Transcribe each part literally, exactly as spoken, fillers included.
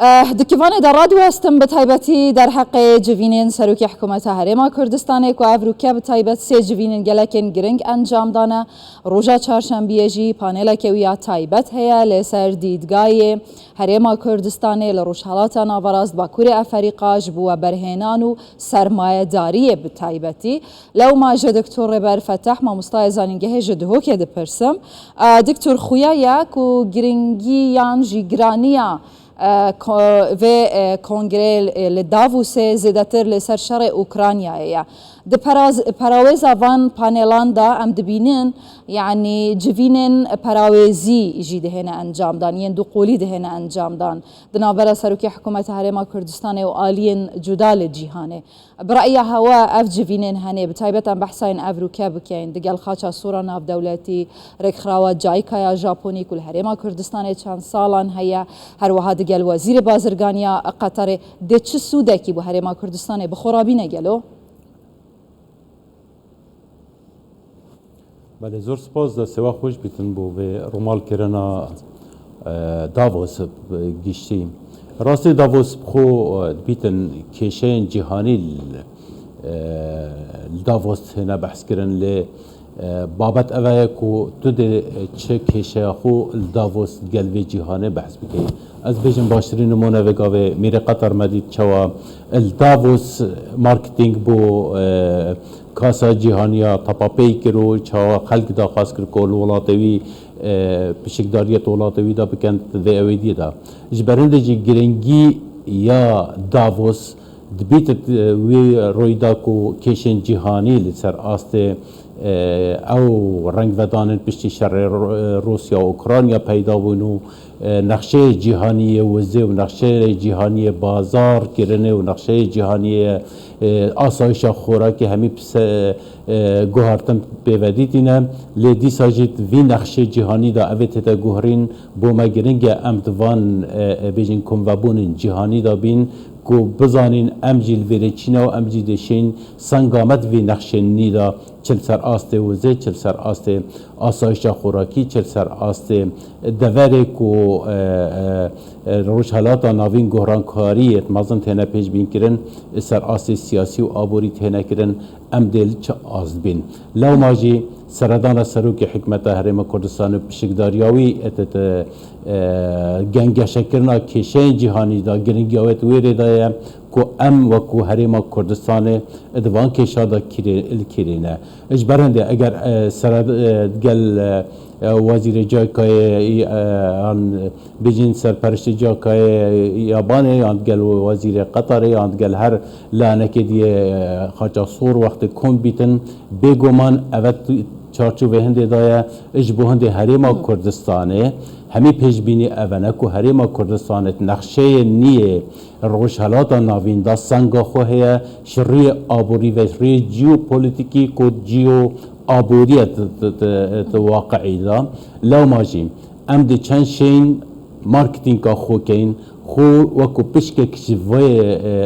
Eh, di kivanê de radiwestim bi taybetî derheqê civînên Serokê Hikûmeta Herêma Kurdistanê ku ev rûke bi taybet sê civînên gelekên giring encam dane. Roja çarşembiyê jî paneleke wî ya taybet heye lê ser dîdgayê Herêma Kurdistanê li Rojhelata Naverast, Bakurê Efrîqa ji bo weberhênan û sermayedariyê bi taybetî. Lewma ji Doktor Rêber Fetah, mamostayê zanîngehê ji Duhokê dipirsim. Eh, Doktor, xuya ye ku giringiyan jî giraniya e, ko-, vê, e, kongreyê, e, li Davosê zêdetir li ser şerê Ukraynayê ye. Di peraz-, perawêza van panelan de em dibînin, yanî civînên perawêzî jî dihêne encamdan, yên duqolî dihêne encamdan. Di navbera Serokê Hikûmeta Herêma Kurdistanê û aliyên cuda li cîhanê. Bi ra'ya hewe ev civînên hene, bi taybet em behsa yên ev rûke bikeyn, digel Xaça Sor a Navdewletî, Rêkxirawa JICA ya Japonî ku li Herêma Kurdistanê çend salan heye, her wiha digel Wezîrê Bazirganiya Qeterê, dê çi sûdekî bo Herêma Kurdistanê bi xwe re bîne gelo? Belê, zor spas, destê we xweş bîtin bo vê rumalkirina, e, Davos bi giştî. Rastî Davos bi xwe, e, dibîtin kêşeyên cîhanî li, e, li Davos têne behskirin, lê, e, babet ev e ku tu dê çi kêşeya xwe li Davos gel vê cîhanê behs bikey. Ez bêjim baştirîn nimûne vê gavê Mîrê Qeter me dît çawa li Davos marketing bo, e, Kasa Cîhanî ya tapapey kir û çawa xelk daxwaz kir ku li welatê wî, e, pişikdariyê di welatê wî de bikin, di vê ewêdiyê de. Ji ber hindê jî giringî ya Davos dibît, e, wî royda ku kêşên cîhanî li ser astê, e, ew rengvedanên piştî şerê Ru-, Rûsya û Ukrayna peyda bûn û e, nexşeyê cîhanî yê wizê û nexşeyê cîhanî yê bazar kirinê û nexşeyê cîhanî yê, e, asayişa xorakê hemî pise, e, guhartin pê ve dîtîne. Lê dîsa jî vî nexşê cîhanî de evê tête guhrîn, bo me giring e em di van, e, e, bêjin komvebûnên cîhanî de bîn ku bizanîn em jî li vêrê çî ne û em jî dişên senga me di vî nexşên nî de, çi li ser astê wizê, çi li ser astê asayişa xorakî, çi li ser astê deverê ku, e, e, e, Rojhelata Navîn gorankariyê mezin têne pêşbînkirin, li ser astê siyasî û aborî têne kirin, em dê li çi ast bin. Lewma jî seredana Serokê Hikûmeta Herêma Kurdistanê û pişikdariya wî, e, te, te, e, gengeşekirina kêşeyên cîhanî de giringiya wê di wê rê de ye ku em wekû Herêma Kurdistanê di van kêşa de kîrê-, li kîrê ne. Ji ber hindê eger, e, sere, e, gel, e, e, wezîrê JICAyê, e, an bêjin serperiştê JICAyê Yabanê, yan gel wezîrê Qetarê, yan gel her layenekê diyê, e, Xaça Sor wextê kom bîtin, bêguman eve tu-, çarçovê hindê de ye, ji bo hindê Herêma Kurdistanê hemî pêşbînî ev e ne ku Herêma Kurdistanê di nexşeyê niyê Rojhelata Navîn de senga xwe heye, ji rûyê aborî ve, ji rûyê jeopolîtîkî ku jeoaborî ye di, di, di, di waqiî de. Lewma jî em dê çend şeyên marketinga xwe keyin, xwe wekû pişkek ji vê,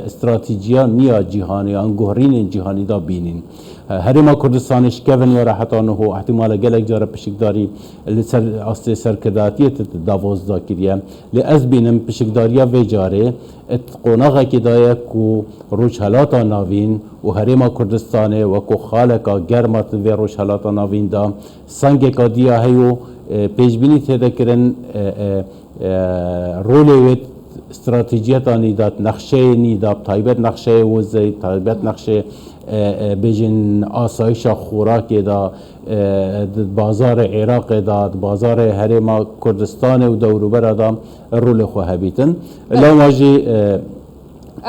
e, stratejiya niya cîhanê yan guherînên cîhanî de bînin. E, Herêma Kurdistanê ji kevin were heta niho, ihtimale gelek care pişikdarî li ser astê serkirdayetiyê di Davos de kiriye. Lê ez bînim pişikdariya vê carê di qonaxekê de ye ku Rojhelata Navîn û Herêma Kurdistanê wekû xaleka germ a di vê Rojhelata Navîn de sengeka diya heye û, e, pêşbînî tê de kirin, e, e, e, rolê wê stratejiyeta nî de, nexşeyê nî de, bi taybet nexşeyê wizê, taybet nexşê, e, e, bêjin asayişa xorakê de, e, di bazarê Iraqê de, di bazarê Herêma Kurdistanê û dewrûbera de rolê xwe hebîtin. Belê. Lewma jî, e,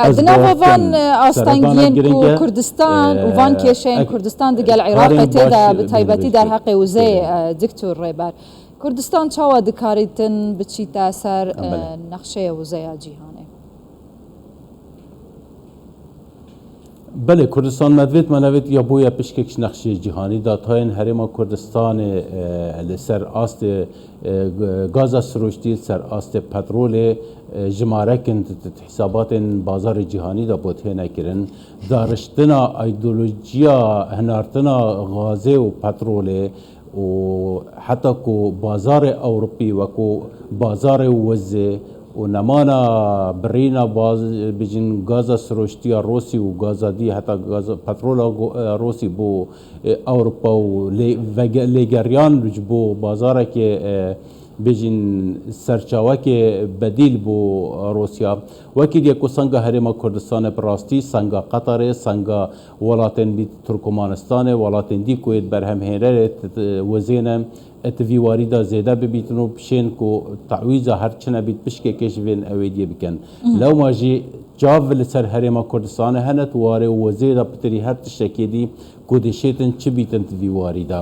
E, ez di nava bawer van, dikim, e, astengiyên ku Kurdistan û van kêşeyên Kurdistan digel Iraqê tê de, bi taybetî derheqê wizê, e, Doktor Rêber. Kurdistan çawa dikarîtin biçîte ser, e, nexşeya wizeya cîhanê? Belê, Kurdistan me divêt me nevêt ya bûye pişkek ji nexşê cîhanî de, tayên Herêma Kurdistanê, e, li ser astê, e, g-, gaza sirûştî, li ser astê petrolê, e, jimarekin di, di, di hîsabatên bazarê cîhanî de bo têne kirin. Dariştina îdeolojiya hinartina gazê û petrolê û heta ku bazarê Ewropî wekû bazarê wizê û nemana birîna baz-, bijin gaza siroştiya Rosî û gaza dî heta gaza petrola go-, e, Rosî bo, e, Ewropa û lê-, vege-, lêgeriyan ji bo bazarekê, e, bijin serçawekê bedîl bo Rosya. Wekî diye ku senga Herêma Kurdistanê bi rastî senga Qetarê, senga welatên dî Turkmanistanê, welatên dî ku yê di berhemhênerê t-, t-, wezê ne, e, ti vî warî de zêde bibîtin û pişên ku tewîza her çi nebît pişkekê ji vên ewêdiyê bikin. Mhm. Lewma jî çav li ser Herêma Kurdistanê hene, tu warê û wezê de pitirî her tiştekê dî ku dişêtin çi bîtin ti vî warî de.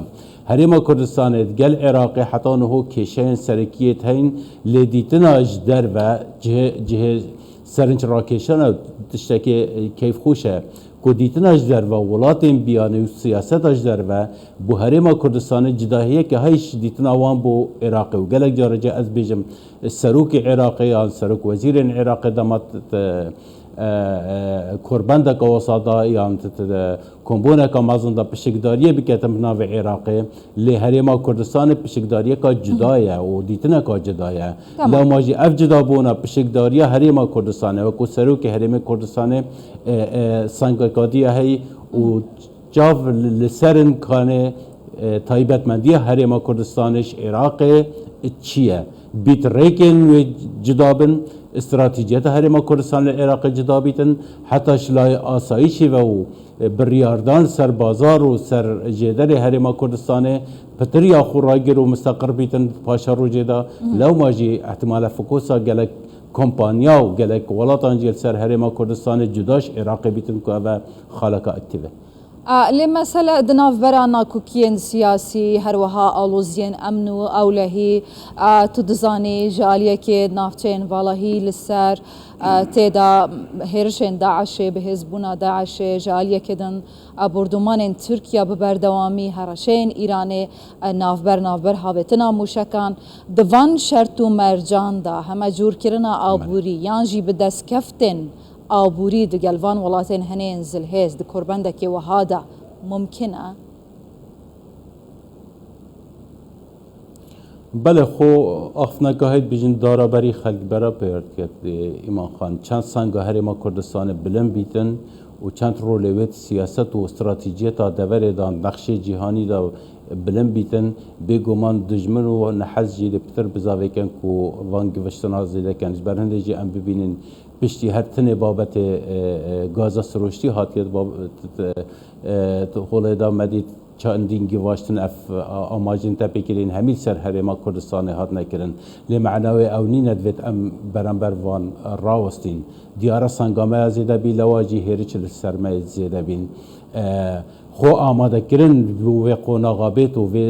Herêma Kurdistanê digel Iraqê heta niho kêşeyên serekiyê heyîn, lê dîtina ji derve cihê, cihê serinc rakêşan e, tiştekê, e, keyfxweş e. Ku dîtina ji derve welatên biyanî û siyaseta ji derve bo Herêma Kurdistanê cudahiyeke heyî ji dîtina wan bo Iraqê û gelek carê ez bêjim, serokê Iraqê yan serok wezîrên Iraqê dema t-, t-, e, e, korbendeka wesa da yan t-, t-, kombûneka mezin da pişikdariyê biketin bi navê Iraqê, lê Herêma Kurdistanê pişikdariyeka cuda ye û dîtineka cuda ye. Tamam. Lewma jî ev cudabûna pişikdariya Herêma Kurdistanê, wekû serokê Herêmê Kurdistanê, e, e, sengeka diya heyî û çav li, li ser in kanê, e, taybetmendiya Herêma Kurdistanê ji Iraqê çi ye? Bît rêkên wê cuda bin, stratejiyeta Herêma Kurdistanê li Iraqê cuda bîtin, heta ji layê asayîşê ve û, e, biryardan ser bazar û ser jêderê Herêma Kurdistanê pitir ya xwe ragir û misteqir bîtin paşa rojê de. Mhm. Lewma jî ihtimale fikosa gelek kompanya û gelek welatan jî li ser Herêma Kurdistanê cuda ji Iraqê bîtin ku ev e xaleka aktîv e. A, lê mesele di navbera nakokiyên siyasî, her wiha aloziyên emn û ewlehî, a, tu dizanî ji aliyekê navçeyên valahî li ser, a, tê de hêrişên DAIŞê, bihêzbûna DAIŞê, ji aliyekê din, a, bordomanên Tirkiye bi berdewamî, hereşeyên Îranê, a, navber navber havêtina mûşekan. Di van şert û mercan de heme cûrkirina aborî yan jî bi destkeftên aborî digel van welatên hinê yên zilhêz di korbendekê wiha de mumkin e? Belê, xwe axiftineka heyî dibêjin dara berî xelk bera pêrt ket, e, Îman Xan. Çend senga Herêma Kurdistanê bilind bîtin û çend rolê wê di siyaset û stratejiyeta deverê de, nexşê cîhanî de bilind bîtin, bêguman dijmin û nehez jî lê pitir bizavêken ku van giviştina zêde ken. Ji ber hindê jî em bibînin piştî her tinê babetê, e, e, gaza siroştî hatiye di bab-, t-, t-, e, t-, holê de me dît çandîn givaştin ev, a-, amacên tepêkirîn hemî li ser Herêma Kurdistanê hatine kirin. Lê me'na wê ew nîne divêt em beramber van rawestîn. Diyar e senga me ya zêde bî, lewa jî hêriç li ser me zêde bîn. E, xwe amade kirin bo vê qonaxa bêt û vê,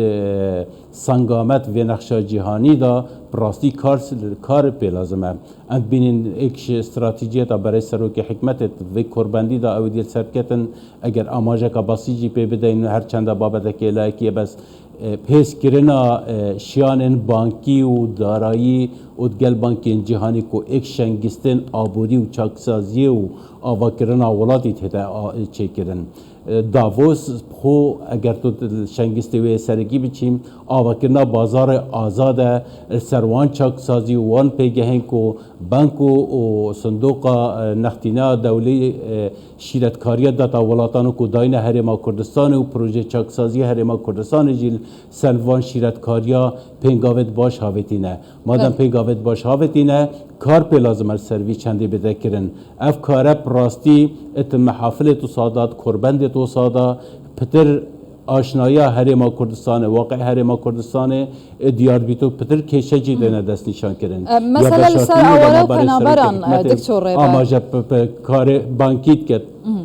e, senga me di vê nexşa cîhanî de bi rastî kar, kar pê lazim e. Em dibînin êk ji stratejiyeta berê serokê hikmetê di vê korbendî de ew dî li ser diketin, eger amajeka basî jî pê bideyin, her çenda babetekê layekî ye, bes, e, pêskirina, e, şiyanên bankî û darayî û digel bankên cîhanî ku êk şengistên aborî û çaksaziyê û avakirina welatî tê de a-, çêkirin. E, Davos, xwe eger tu di şengistê wê serekî biçî, avakirina bazarê azad e, li ser wan çaksazî û wan pêgehên ku bank û, û sindoqa, e, nextîna dewlî, e, şîretkariya data welatan û ku dayine Herêma Kurdistanê û proje çaksazî Herêma Kurdistanê jî li ser van şîretkariya pêngavêt baş havêtîne. Madem Evet. pêngavêt baş havêtîne, kar pê lazim e li ser vî çendê bide kirin. Ev kare bi rastî it mehafilê tu sada, korbendê tu sada, pitir aşnaya Herêma Kurdistanê, waqê Herêma Kurdistanê, e, diyar bît û pitir kêşe jî dêne destnîşan kirin. E, Ya mesela li ser beşartiyê aware û beraberê penaberan, serokê e, hikmetê Doktor Rêber. Amaje bi, bi karê bankî diket. Mhm.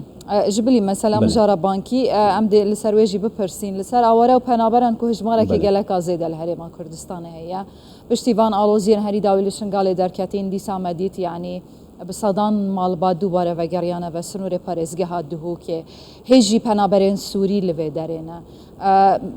E, ji bilî mesela Belê. mijara bankî, e, em dê li ser wê jî bipirsîn. Li ser aware û penaberan ku hijmareke Belê. geleka zêde li Herêma Kurdistanê heye. Piştî van aloziyên herî dawî li Şingalê derketîn, dîsa me dît, yanî bi sedan malbat dubare vegeriyane ve sînorê parêzgeha Duhokê. Hê jî penaberên Sûrî li vê derê ne.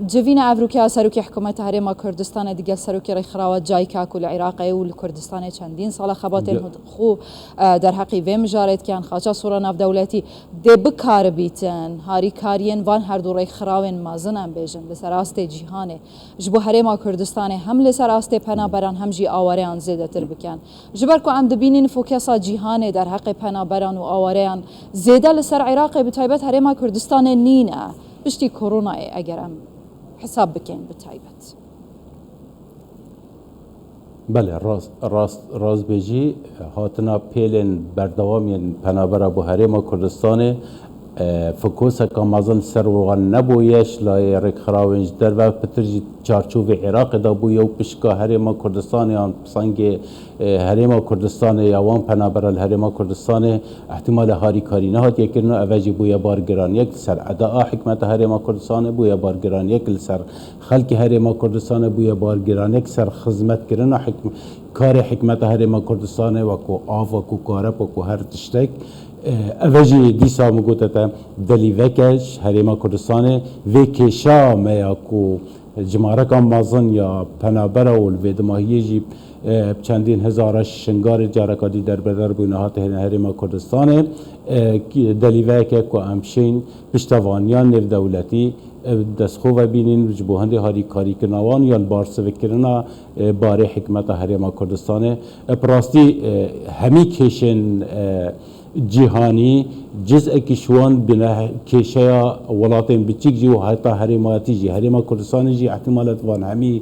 Civîna evroke ya Serokê Hikûmeta Herêma Kurdistanê digel Serokê Rêkxirawa JICA ku li Iraqê û li Kurdistanê çendîn sala xebatên Ge- xwe, e, derheqî vê mijarê dikin, xaça sora navdewletî dê bikaribîtin harîkariyên van her du rêkxirawên mezin, em bêjin, li ser astê cîhanê. Ji bo Herêma Kurdistanê hem li ser astê penaberan hem jî awareyan zêdetir bikin. Ji ber ku em dibînin fokesa cîhanê derheqê penaberan û awareyan zêde li ser Iraqê, bi taybet Herêma Kurdistanê nîne. Piştî koronayê eger em hesab bikin bi taybet. Belê, rast, rast, rast bêjî, hatina pêlên berdewam yên penabera bo Herêma Kurdistanê, e, fokoseka mezin ser wan nebûye, ji layê rêkxirawên ji derve, pitir jî çarçovê Iraqê de bûye û pişka Herêma Kurdistanê yan pisengê, e, Herêma Kurdistanê ya wan penabera li Herêma Kurdistanê, Ehtimalê harîkarî nehatiye kirin û eve jî bûye bargiraniyek li ser eda a hikûmeta Herêma Kurdistanê, bûye bargiraniyek li ser xelkê Herêma Kurdistanê, bûye bargiraniyek ser xizmetkirina hikm-, karê hikûmeta Herêma Kurdistanê, wekû av, wekû kareb, wekû her tiştek. E, eve jî dîsa min gote te delîveke ji Herêma Kurdistanê vê kêşa me ya ku Cimareka mezin ya penabera û li vê dimahiyê jî, e, bi çendîn hezara Şingarê careka dî derbeder bûne hate hêne Herêma Kurdistanê, e, ki-, delîveyeke ku em şên piştevaniya nêvdewletî, e, destxwe ve bînin ji bo hindê harîkarîkirina wan yan barsivikirina, e, barê hikûmeta Herêma Kurdistanê. E, bi rastî, e, hemî kêşên, e, cîhanî, cizekî ji wan bine kêşeya welatên biçîk jî û heta herêmayetî jî, Herêma Kurdistanê jî ihtimal e di van hemî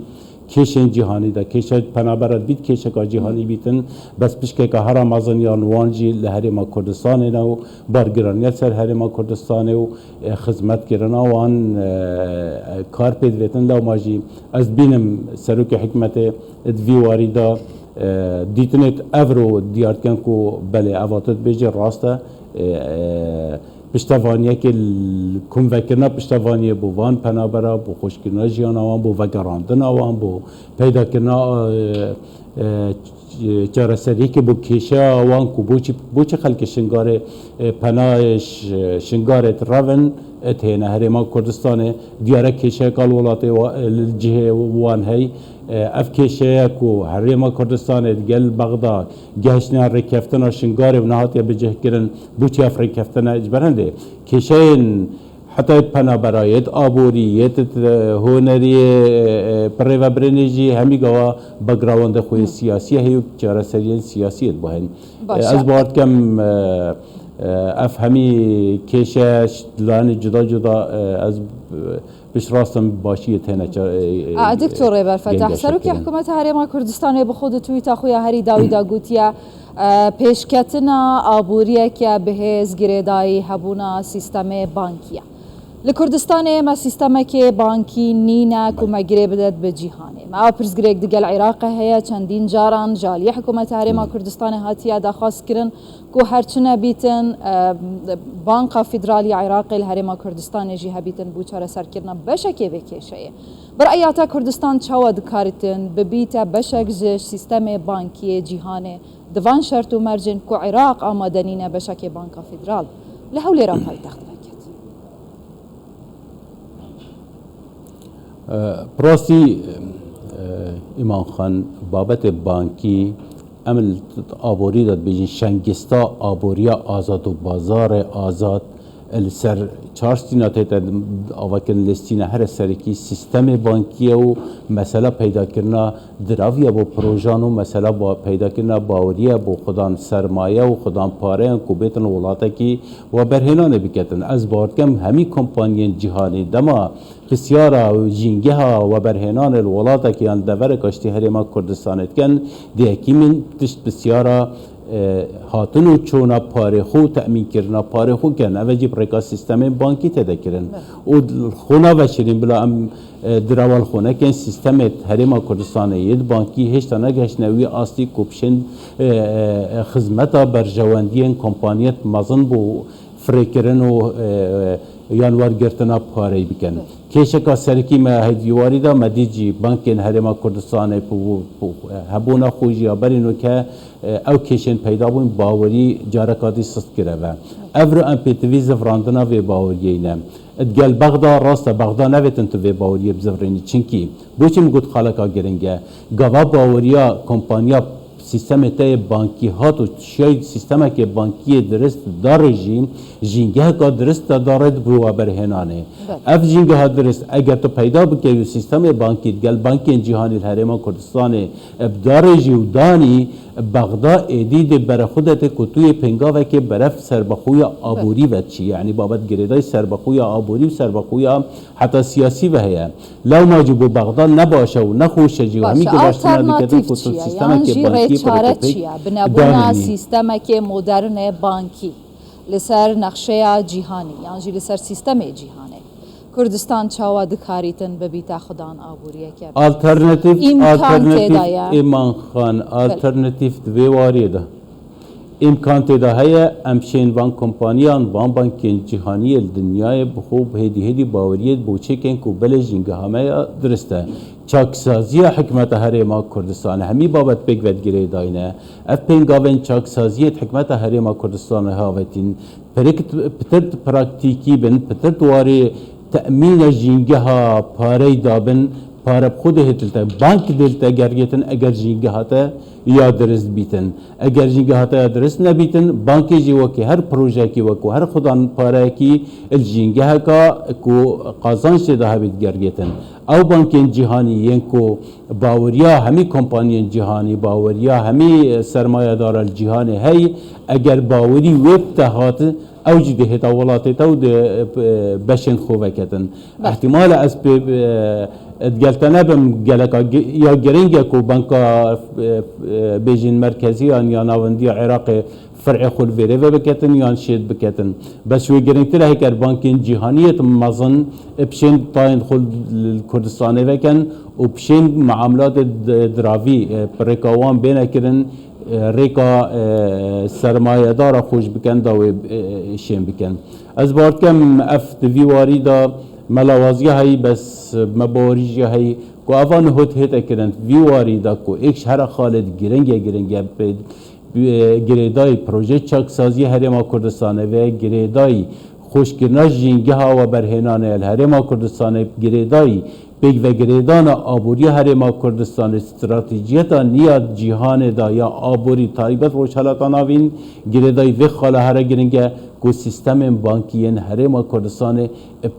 kêşên cîhanî de, kêşe penabera dibît, kêşeka cîhanî bîtin, bes pişkeke hera mezin yan wan jî li Herêma Kurdistanê ne û bargiraniya ser Herêma Kurdistanê û, e, xizmetkirina wan, e, kar pê divêtin. Lewma jî ez dibînim serokê hikûmetê di vî warî de, e, dîtinê evro diyar dikin ku belê eva tu dibêjî rast e. E, e, piştevaniyekê li komvekirina piştevaniyê bo van penabera, bo xweşkirina jiyana wan, bo vegerandina wan, bo peydakirina, e, e, ç-, çareseriyekê bo kêşeya wan ku bo çi, bo çi xelkê Şingarê, e, penayê ş-, Şingarê direvin, e, têne Herêma Kurdistanê, diyare kêşeyeka li welatê wa-, li cihê wan hey. E, ev kêşeye ku Herêma Kurdistanê digel Bexda gehiştine rêkeftina Şingarê û nehatiye bicihkirin, bo çi ev rêkeftine? Ji ber hindê kêşeyên heta yê penaberayê, yê aborî, yê huneriyê, e, e, pirêvebirênê jî hemî gava backgroundê xwe yê siyasî heye û çareseriyên siyasî yê dibahin. Baş e. Ez bawer dikim, e, e, ev hemî kêşe ji layenê cuda cuda, e, ez, e, Pişt rastin başiyê têne ça-, e, e, A, Doktor Rêber Fetah, gengeşe Serokê kirin. Hikûmeta Herêma Kurdistanê bi xwe di tweeta xwe ya herî dawî de gotiye, e, pêşketina aboriyeke bi hêz girêdayî hebûna sîstemê bankî ye. Li Kurdistanê me sîstemekê bankî nîne ku me girê bidet bi cîhanê. Me ew pirsgirêk digel Iraqê heye, çendîn caran ji aliyê Hikûmeta Herêma Kurdistanê hatiye daxwazkirin. Ku her çi nebîtin, e, Banka Federal ya Iraqê li Herêma Kurdistanê jî hebîtin bo çareserkirina beşekê vê kêşeyê. Bi reya te Kurdistan çawa dikaritin bibîte beşek ji sîstemê bankiyê cîhanê di van şert û mercên ku Iraq amade nîne beşekê Banka Federal li Hewlêra paytext veket? E, bi rastî, e, Îman Xan, babetê bankî, em li aborî de dibêjin şengista aboriya azad û bazarê azad, e, li ser çar stîna tête avakirin, lê stîna here serekî sîstemê bankî ye û mesela peydakirina diraviya bo projan û mesela ba-, peydakirina baweriye bo xudan sermaye û xudan pareyan ku bêtin welatekî weberhênanê biketin. Ez bawer dikim hemî kompaniyên cîhanî dema pisyara û jîngeha weberhênanê li welatekî yan li devereka ji tê Herêma Kurdistanê dikin, dê yekî min tişt pisyara, e, hatin û çûna parê xwe û temînkirina parê xwe kin. Ev jî bi rêka sîstemên bankî tê de kirin. Û xwe naveşêrîn bila em, e, direwal xwe nekin. Sîstemê Herêma Kurdistanê yê di bankî hêşta negehiştine wî astî ku bişên, e, e, e, xizmeta berjewendiyên kompaniyet mezin bo firêkirin û, e, e, yan wergirtina pareyê bikin. Kêşeka serikî me hevdîwarî de me dît jî bankên Herêma Kurdistanê ku, ku hebûna xwe jî ya berî nûke, e, ew kêşên peyda bûn, bawerî careka dî sist kire ve. Ev ro em pêtivî zivrandina vê baweriyê ne. Digel Bexda, rast e, Bexda nevêtin tu vê baweriyê bizivirînî. Çinkî, boçî min got xaleka giring e. Gava baweriya kompanya sîstemê te yê bankî hat û şiyay sîstemekê bankiyê dirist darê jî, jîngeheka dirist te darê di bo we berhênanê. Belê. Ev jîngeha dirist, eger tu peyda bikey û sîstemê bankî digel bankên cîhanî li Herêma Kurdistanê bi darê jî û danî, Bexda êdî dê bere xwe de tê ku tu yê pêngavekê beref serbexwe ya aborî ve diçî. Yanî babet girêdayî serbexwe ya aborî û serbexwe ya heta siyasî ve heye. Lewma jî bo Bexda ne baş e û ne xweş e jî û hemî gilaştina diketin ku tu sîstemekê bankî bireke pêk danînî. Baş e, alternatîf çi ye? Yanî jî rêçare çi ye? Binebûna sîstemekê modernê bankî li ser nexşeya cîhanê yan jî li ser sîstemê cîhanê. Kurdistan çawa dikarîtin bibîte xudan aboriyeke? Alternatîf, Îmkan alternatîf tê de ye. Îman Xan, Belê. Alternatîf di vê wariyê de. Îmkan tê de heye, em şên van kompaniyan, van bankên cîhaniyê li dinyayê bi xwe bi hêdî hêdî baweriyê bo çêkin ku belê jîngeha me ya dirist e. Çaksaziya hikûmeta Herêma Kurdistanê hemî babet pêk ve girêdayî ne. Ev pêngavên çaksaziyê di hikûmeta Herêma Kurdistanê havetîn. Pirik, pitir praktîkî bin, pitir di warê temîna jîngeha parey dabin, pare bi xwe de hêt li te, bank dê li te gergêtin eger jîngeha te ya dirist bîtin. Eger jîngeha te ya dirist nebîtin, bankê jî wekî her projeyekî, wekî her xudan pareyekî li jîngeheka ku qazanç tê de hebît gergêtin. Ew bankên cîhanî yên ku baweriya hemî kompaniyên cîhanî, baweriya hemî sermayedara li cîhanê heyî, eger bawerî wê bi te hat, ew jî dihêta welatê te û di, e, beşên xwe veketin. Belê. Ehtimal e ez pê, e, digel te nebim geleka gi-, ya giring e ku banka, e, e, bêjin merkeziyan ya navendiya Iraqê fir'ê xwe li vêrê ve biketin yan şêt biketin. Bes wê giringtir e heker bankên cîhaniyê mezin, e, pişên tayên xwe li Kurdistanê vekin û pişên muamelatê di-, diravî, e, bi rêka wan bêne kirin, e, rêka, e, sermayedara xwe ji bikin da wê, e, şên bikin. Ez bawer dikim ev di vî warî de me lawazî heyî, bes me bawerî jî heyî ku eva nuhut hête kirin vî warî de ku êk ji here xalê di giring e, giring e, bi, bi girêdayî proje çaksaziyê Herêma Kurdistanê ve, girêdayî xweşkirina jîngeha we berhênanê li Herêma Kurdistanê, girêdayî pêkvegirêdana aboriya Herêma Kurdistanê, stratejiyeta niya cîhanê de ya aborî taybet Rojhelata Navîn, girêdayî vê xala here giring e ku sîstemên bankî yên Herêma Kurdistanê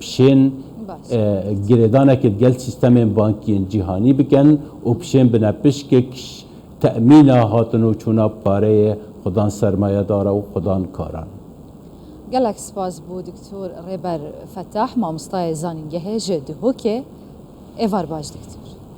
pişên, Baş. e, girêdanekê digel sîstemên bankî yên cîhanî bikin û pişên binepişkek temîna hatin û çûna pareyê xudan sermayedara û xudan karan. Gelek spas bo Doktor Rêber Fetah, mamostayê zanîngehê ji Duhokê. Êvar baş, Doktor.